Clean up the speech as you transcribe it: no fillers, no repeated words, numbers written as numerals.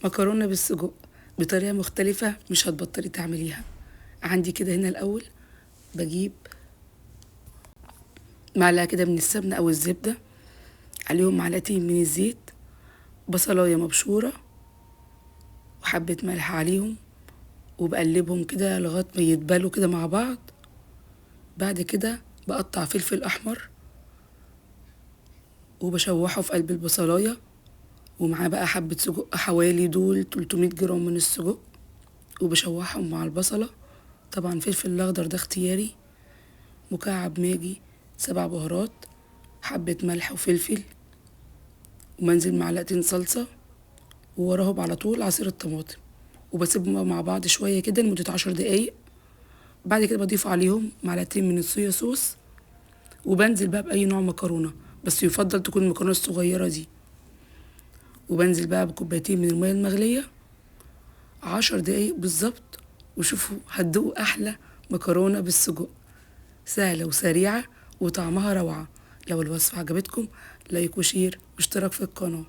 مكرونة بالسجق بطريقة مختلفة مش هتبطلي تعمليها. عندي كده هنا الأول بجيب معلقة كده من السمنة أو الزبدة، عليهم معلقتين من الزيت، بصلاية مبشورة وحبة ملح عليهم، وبقلبهم كده لغاية ما يتبلوا كده مع بعض. بعد كده بقطع فلفل أحمر وبشوحه في قلب البصلاية، ومعاه بقى حبة سجق حوالي دول 300 جرام من السجق، وبشوحهم مع البصلة. طبعا الفلفل الأخضر ده اختياري، مكعب ماجي، 7 بهارات، حبة ملح وفلفل، ومنزل معلقتين صلصة، ووراهم على طول عصير الطماطم، وبسيبهم مع بعض شوية كده لمدة 10 دقايق. بعد كده بضيف عليهم معلقتين من الصويا صوص، وبنزل بقى بأي نوع مكرونة، بس يفضل تكون المكرونة الصغيرة دي. وبنزل بقى بكوبايتين من المية المغلية، 10 دقايق بالظبط، وشوفوا هتدوقوا أحلى مكرونة بالسجق، سهلة وسريعة وطعمها روعة. لو الوصفة عجبتكم like و share واشتراك في القناة.